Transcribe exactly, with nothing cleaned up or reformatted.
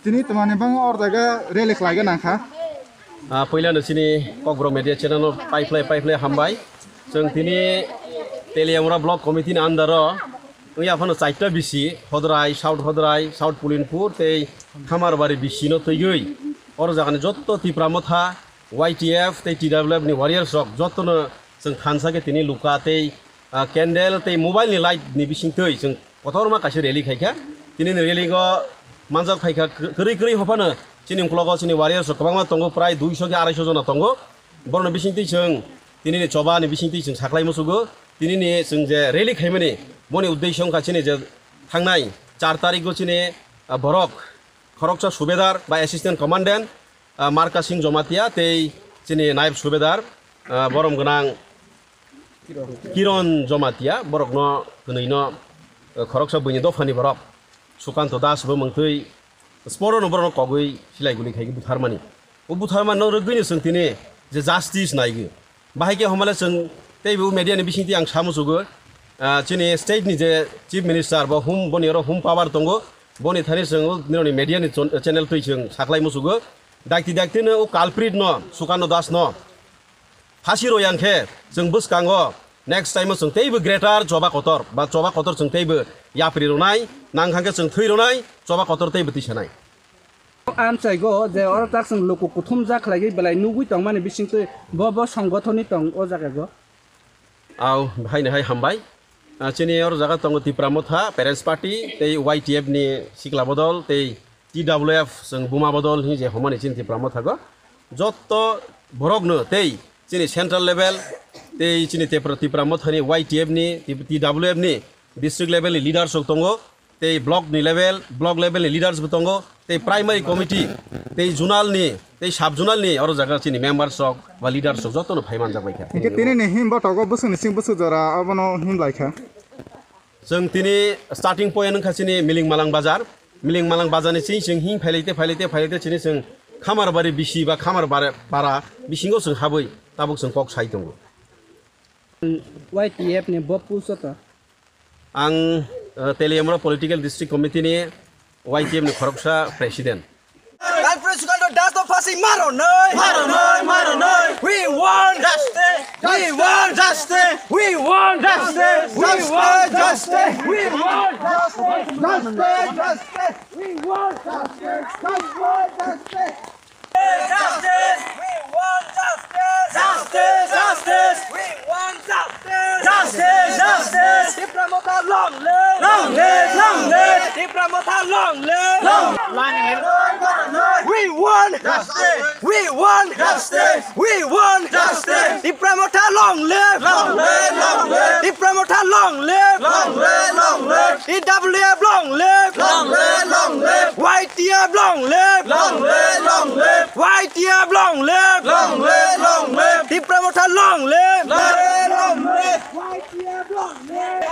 Tini twmani bangma or jaga rally khlaiga nangkha. Ah, puilano chini Kokborok Media Channel no paiphlai, paiphlai hambai. Chwng tini Teliamura Block Committee ni under o wngya phano chaita bisi, Hodrai, South Hodrai, South Pulinpur tei Khamarbari bisi no twiwi or jagani jotto Tipra Motha, Y T F tei T W F ni warriors rok jotto no chwng thansa khe tini luka tei, ah, candle tei mobile ni light ni bisingtwi chwng kotorma kaisa rally khaikha. Tini ni rally o manjak phaikha kwrwi kwrwi hophano chini uklogo chini warriors rok kwbangma tongo, prai duiso khe araisho jona tongo. Borokni bisingtwi chwng tini ni choba ni bisingtwi chwng saklai musugo. Tini ni chwng je rally khaimani boni uddesho wngkha chini je thangnai char tarikgo chini, ah, borok khoroksa subedar ba assistant commandant, ah, Marka Singh Jomatia tei chini nayeb subedar, ah, borom gwnang Kiron Jomatia, borokno kwnwino, ah, khoroksa buini dophani borok Sukanto Das bo mungtwi sporo no borokno kogwi silai guli khai butharmani. O butharmani no rwgwino chwng tini je justice naigwi. Bahai khe homale chwng teibo media ni bisingtwi ang samusugo, ah, chini state ni je chief minister bo hum boni oro hum power tongo, boni thani chwng o nironi media ni chon-, channel twi chwng saklai musugo. Dakti dakti no o culprit no, Sukanto Das no phasi royang khe chwng bwskango next time o chwng teibo greater choba kotor ba choba kotor chwng teibo yapri rwnai, nangkha khe chwng thwi rwnai, choba kotor teibo tisanai. Amchaigo je oro tak chwng luku kuthum jak khlaigwi belai nugwi tongmani bisingtwi bo, bo songgothoni tong o jaga go. Au, haino hai hambai. Ah, chini oro jaga tongo Tipra Motha, Parents Party, tei Y T F ni sikla bodol, tei T W F chwng buma bodol hinwi je homani chini Tipra Motha go. Jotto borokno tei chini central level, tei chini Tipra, Tipra Motha ni Y T F ni, T W F ni district level ni leaders rok tongo. Tei block ni level, block level ni leaders bo tongo, tei primary committee, tei zonal ni, tei sub zonal ni oro jaga chini members rok ba leaders rok joto no phai manjak bai kha. Hinkhe tini ni him botogo bwswk ni sing bwswk jora abono him lai kha. Chwng tini starting point wngkha chini Miling Malang bazar, Miling Malang bazar ni chini chwng him phailai te, phailai te, phailai te chini chwng Khamarbari bisi ba Khamarbari para bisingo chwng habwi tabuk chwng kok sai tongo. Y T F ni bo puso to. Ang, eh, Teliamura Political District Committee ni Y T F ni khoroksa president. Kalprit Sukanto Das no phasi maro noi. Maro noi, maro noi. We want justice. We want justice. We want justice. We want justice. We want justice. Justice, justice. We want justice. We want justice. Justice! We want justice! Justice! Justice! We want justice! Justice! Justice! Tipra Motha long live! Long live! Long live! Tipra Motha long live! Long live! We want justice! We want justice! We want justice! Tipra Motha long live! Long live! Long live! Tipra Motha long live! Long live! Long live! T W F long live! Long live, long live! Y T F long live! Long live, long live! Y T F long live! Long live, long live! Tipra Motha long live! Long live, long live! Y T F long live!